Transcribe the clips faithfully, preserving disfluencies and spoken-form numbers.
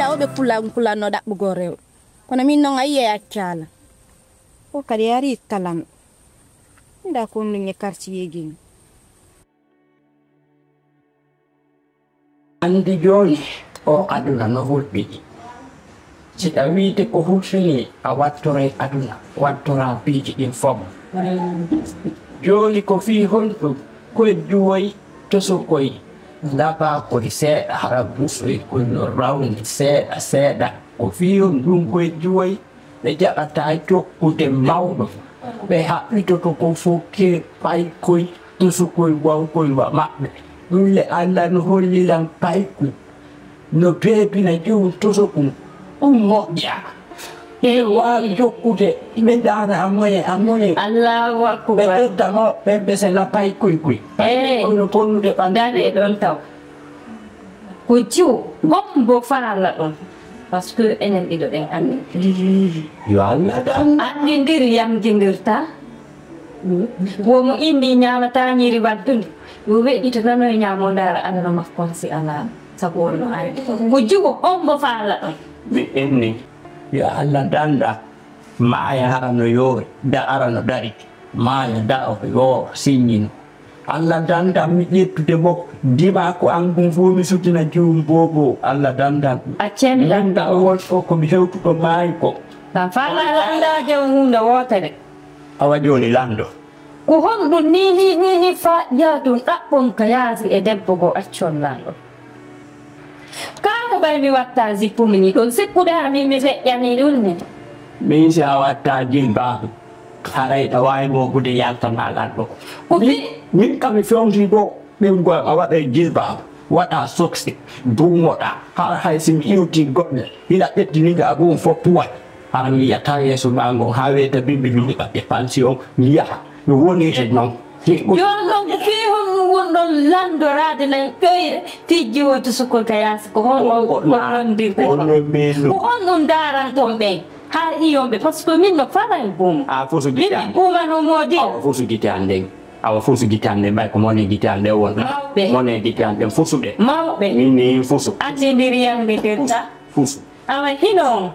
Awɓe pulaagu kulanno ɗaɓɓugol rewɓe. Kono min noon a yi'ay accaala. O kadi ari kalan. Nda ko ɗum e quartier ji. Anndi jooni o aduna no hulɓini. Si a wiide ko hulɓini, a wattoray aduna, wattora piiji ɗin fof. Jooni ko fii honɗum? Koy juwoy, tosokoy, laɓa koy seeɗa, hara busoy koy no rawni seeɗa seeɗa. Ko fii honɗum koy juwoy? Ɓe jaɓataa jokkude mawɗo. Ɓe haɓɓitoto ko fof ke paykoy, tosokoy, wawkoy wa maɓɓe. Ɗum le Allah no holli lan paykoy. No beebina jom tosokum. Ɗum moƴƴa. Ɓe waawi jokkude, ɓe ndaara a moye, a moye. Allahu akbar. Ɓe ɓedda mawɓe ɓe sela paykoy koy. Paykoy koy no bonnude ɓanndu. Dare e ɗon taw. Ko jiwo, hombo faala ɗon? Parce que enen ɗiɗo ɗen anndi. Yo Allah dan. Anndindiri yamjindirta. Wo mo inni ñaamata ñiiri waddunde. Yo weɗɗito nano e ñaamo ndaara aduna makko on si alaa. Sabu on no anndi. Ko jiwo, hombo faala ɗon? Mi inni, yo Allah danda. Maaya hara no yoori, da ara no dari. Maaya da o yooro, siññino. Allah dandan mi ƴettude mo, dima ko an ɗum fof mi suttina jom bobo, Allah dandan. Accen mi landa o won ko, ko mi hewtuɗo maayi ko. Ka fala landa jom hunde wootere. Awa jooni lando. Ko honɗum ni, ni, ni, ni fa ƴaatun ɗaɓɓon ka yaasi e debbo go accon lando? Kaa ko ɓay mi watta zippu mi ni, ɗon sikkude ha min mi feƴƴani ɗum ne. Min si a watta jilbaabu, haray ɗa waawi mooɓude yaltana lanɗo. Ko min, fi- min kam mi fewndi ɗo, ɓe ngo a waɗa jilbaabu, waɗa soksi, duumoɗa, har hay si mi iwti goɗɗo, hiɗa ɓeddini nga ɗum fof puwat. Hara mi yiyata yeeso ma ngo, haa weeta bimbi mi liɓa e pension, mi yaha. No woni e noon. Jooni noon ko fii honɗum wonɗon lanndoraade lan ƴoyre fii jiwoyto sukkol ka yaasi? Ko honɗum gollondirɗon? Ko honɗum daaranton ɓen haa iyon ɓe? Parce que min no faala e buum. A fusu gite an. Min mi buumano moodi. Awa fusu gite an ɗen. Awa fusu gite an ɗen. Ɓay ko mone gite an ɗen won. Mawɓe. Mone gite an ɗen fusuɗe. Mawɓe. Min ni fusu. Anndindiri yannde fusu. Fusu. Awa hino.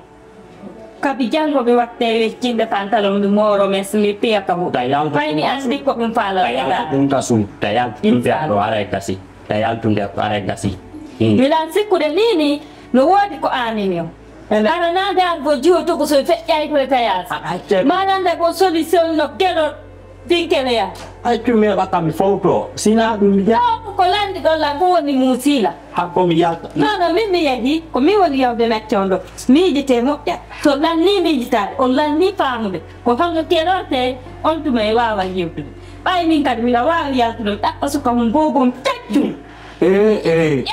Kabi janngo mi watte weccinde pantalon mi mooro mes mi piya ka mo. Tayan. Fay mi anndi ko ɗum faala. Tayan ɗum ka sun. Tayan ɗum fiya ɗo aray kasi. Tayan ɗum de aray kasi. Hmm. Mi lan sikkude ni ni no woodi ko aanini o. Ene. Ara na nde an ko jiwo to ko so feƴƴay ko e kayas. A, a, ce- Ma nan de ko solution no kelo. Pinkeleya. Accu mi heɓa kam mi fowto. Sina ɗum mi jaha. Ɗo ko lanndi ɗon la ko woni muusila. Hakko mi yalta. Non, non, min mi yahi. Ko mi woni yawde mecce on ɗo. Miijitee moƴƴa. So lanni miijitaade, on lanni faamude. Ko hono keɗorte, on tuma e waawa yewtude. Ɓay min kadi miɗa waawi yaltude, ɗaɓɓa suka mum boobum caccum. Eh, eh.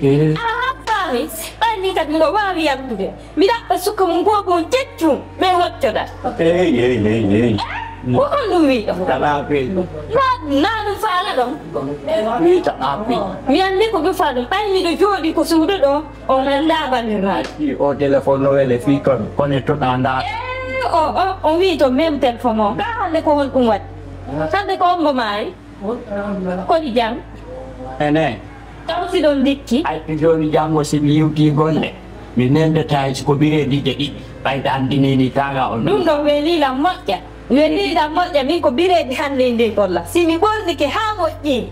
Eh. Aha, faami. Ɓay min kadi miɗo waawi yaltude. Mi ɗaɓɓa suka mum boobum caccum. Mi hoccoda. Eh, eh, eh, eh. Ko honɗum wiɗo? Tana pe. Na, na ɗum faala ɗon. Mi tana pe. Mi anndi ko ɗum faala ɗon. Ɓay miɗo jooɗi ko suudu ɗo. On anndaa bandiraaɗo. Fii o téléphone no wele fii kon, connectoɗaa ndaa. Eh, o, o, o wii to même téléphone o. Ka hannde ko honɗum waɗi? Hannde ko hombo maayi? Kodi jam? Ene. Taw si ɗon dikki? Ay, jooni janngo si mi yewtii golle, mi nenndataa hay si ko bireediije ɗiɗi, ɓayde anndinii ni taaga on. Ɗum ɗon welii lan moƴƴa. Welii lan moƴƴa, min ko bireedi hannde e ndin golla. Si mi ɓornike haa moƴƴi,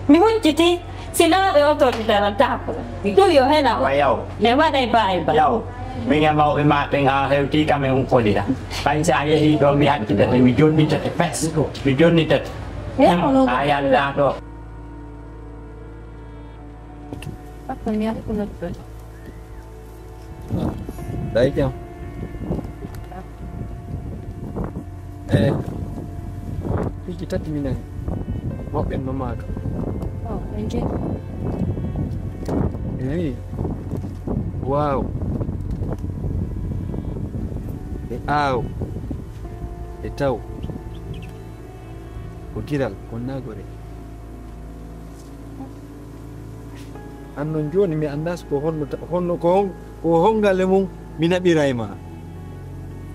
mi hucciti, si naa ɓe oto mi daranta ko. Ɗum yo hena o. Wa yaw. Mi waɗay baay ba. Yaw. Min e mawɓe maa ɓen a hewtii kam e un kolira. Ɓay si a yehii ɗo mi hakkitete, mi jonnitate fes. Mi jonnitate. Eh, ono. A yaldaa ɗo. Papa, mi hakkunotto. Ɗay jam. Eh. Piiji tati mi nani. Moɓɓen no maaka. Oh, thank you. Eh. Wow. E aaw. E taw. Ko giral, ko nagore. An non jooni mi anndaa so ko honno ta-, honno ko hon-, ko honngale mum mi naɓira e ma.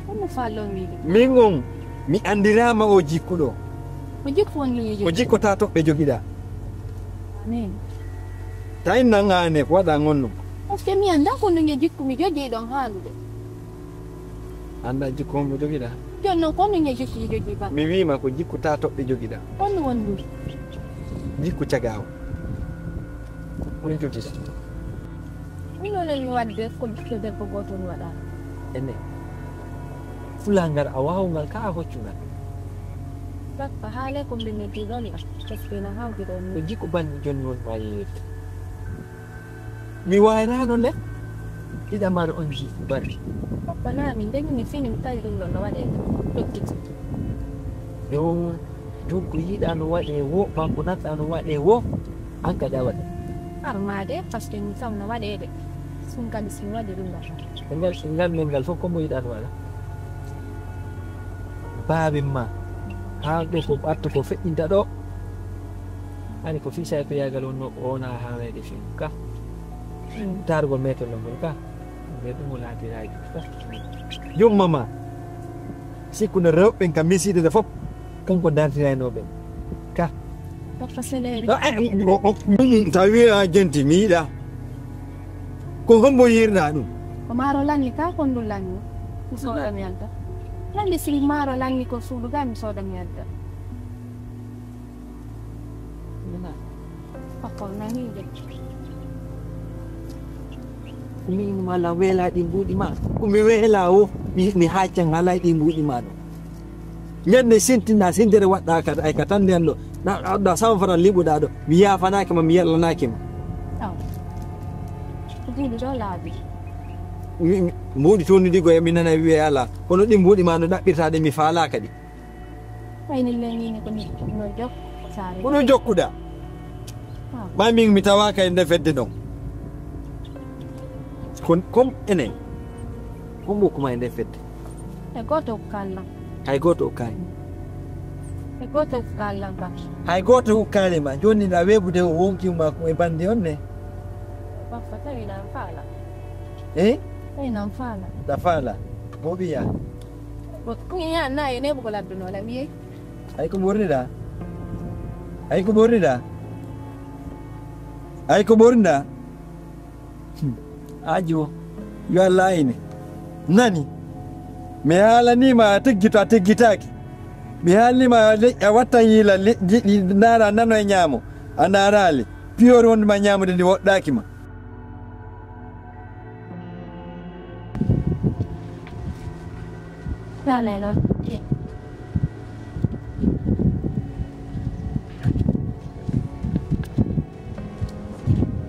Honno faalɗon wiide? Min on, mi anndiraama o jikku ɗo. Ko jikku woni jikku? Ko jikko taa toɓɓe jogiɗaa. Amin. Tawi nan aane ko waɗa ngonno. Parce que mi anndaa ko ndunge jikku mi jogii ɗon haalude. Anndaa jikku hombo jogiɗaa? Jooni noon ko ndunge jikku mi jogii ba. Mi wiima ko jikku taa toɓɓe jogiɗaa. Ko ɗum woni ɗum? Jikku cagaawo. Ɗum jogiɗaa. Ɗum noon mi waɗde ko ɓiɗɗo debbo gooto mi waɗaa. Ene. Fulangal a waawngal ka a hoccungal. Bappa haale ko mbi mi ɗiɗon la. Parce que na hawdi ɗon Ko jikku banni jooni woni ma yeeyirde. Mi wayrano le. Iɗa mari on jikku banni. Bappa na mi ndegi mi fini mi tawi ɗum ɗon no waɗee tokkiti. Yo donc yiɗa no waɗe wo, banko natɗa no waɗe wo, an kadi a waɗa. Armaade parce que mi kam no waɗeede. Sun kadi si mi waɗi ɗum ɗon. Ngal ngal men ngal fof ko mo yiɗa no waɗa. Baabi ma haa ɗo ko ɓatto ko feƴƴinta ɗo. Ani ko fii saay ko yaagal wonno o wona haalede fii ka. Taargol meetel no ngol ka. Nde ɗum o laatiraaji ka. Jumma ma. Sikkuno rewɓe ka misiide fof kanko dartiraynoo ɓe ka. Bappa seleeri. Tawi a jenti mi yiɗa. Ko hombo yirna ɗum? Ko maaro lanni ka kon ɗum lanni. Mi sooda mi adda. Lanni si maaro lanni ko suudu ga mi sooda mi adda. Bappa o nani de. Min wala weela ɗi mbuuɗi ma. Ko mi weela o mi mi haccan halay ɗi mbuuɗi ma ɗo. Ñande sintina sintere waɗɗa ka ay ka tande an ɗo. Na adda sawa fara liɓuɗa ɗo. Mi yafanaki ma mi yallanaki ma. Aw. Ko ɗiɗi ɗo laabi. Mbuuɗi toni ɗi goye mi nana wiye ala. Kono ɗi mbuuɗi ma no ɗaɓɓirta ɗe mi faalaka ɗi. Wayni lenini ko ni no jokko saare. Kono jokkuɗa. Ma min mi tawaka e nde fedde ɗon. Kon kom enen. Kon bokkuma e nde fedde. E goto ko kallan. Hay goto o kaali. E goto ko kallan ba. Hay goto o kaali ma joni na webude o wonki ma ko e bande on ne. Bappa tawi nan faala. Eh? Tawi nan faala. Da faala. Bobiya. Ko ya na yo nebo ko ladduno la wiye. Ay ko ɓorniɗa? Ay ko ɓorniɗa? Ay ko ɓorniɗa? Aji o yo Allah ayne. Nani? Mi haalanima a teggito a teggitaki. Mi haalanima a wattan yiila leƴƴi ɗi ndaara nano e ñaamo a ndaaraali piyoori wondema ñaamude ndi woɗɗaki ma.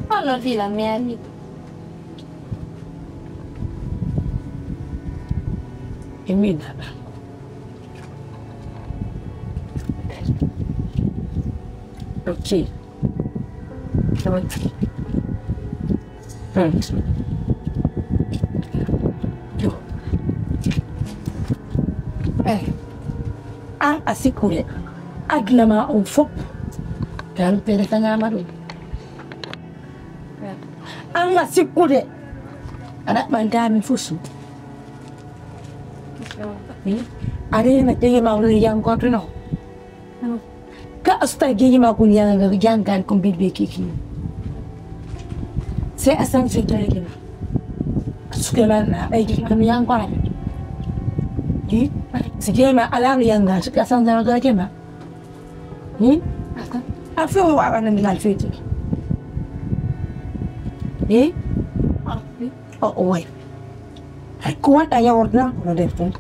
Honno fiila mi ari? E min haɗa. Ok. An a sikkude aduna ma on fof tan tere tañama ɗum. An a sikkude a ɗaɓɓantami fof su a rena ƴeewi ma woni yankoto no. Ka a suta geji ma kun yanga ga jangan kun bibbe kiki. Sai a san sai tare gina. Suke man na ai gina mi yango ai. Ni si gina ala mi yanga suke a san zama ga gina. Ni a fi wa wa nan na fiti. Ni o o wai. Hay ko wonɗa yaworde tan kono nder ton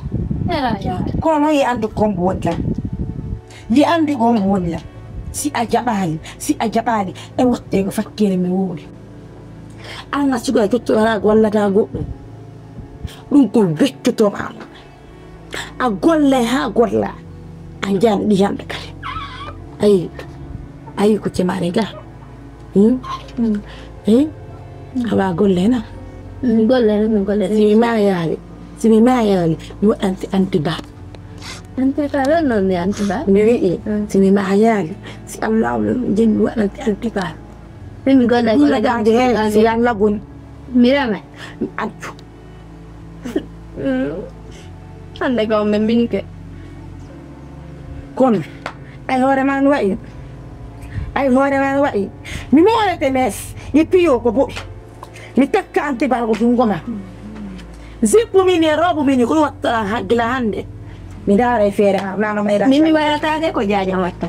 kono noon yi anndi kombo woni lan yi anndi kombo woni lan si a jaɓaali si a jaɓaali e watte ko fakkere mi wowli an a suga jotto wala gollata goɗɗum ɗum ko weccotoma a gollay haa golla a jaan ɗiyanɗo kadi ayi ayi ko cemare ga awa golle na golle na golle si mi mayaali si mi mayaali mi waɗanti antiba antiba ɗon noon mi antiba mi wi'i si mi mayaali si allah wala jeni mi waɗanti antiba min golle golle si allah boni mi reme mi accu hannde kam ɓe mbinke kono ay hoore ma no wayi ay hoore ma no wayi mi moorete mes e piyo ko boɗi Mi takka anti bargo jungo ma. Zippu min e robu min ko watta hakkila hande. Mi daara e feere ha nano mayra. Min mi wayata de ko jaaja watta.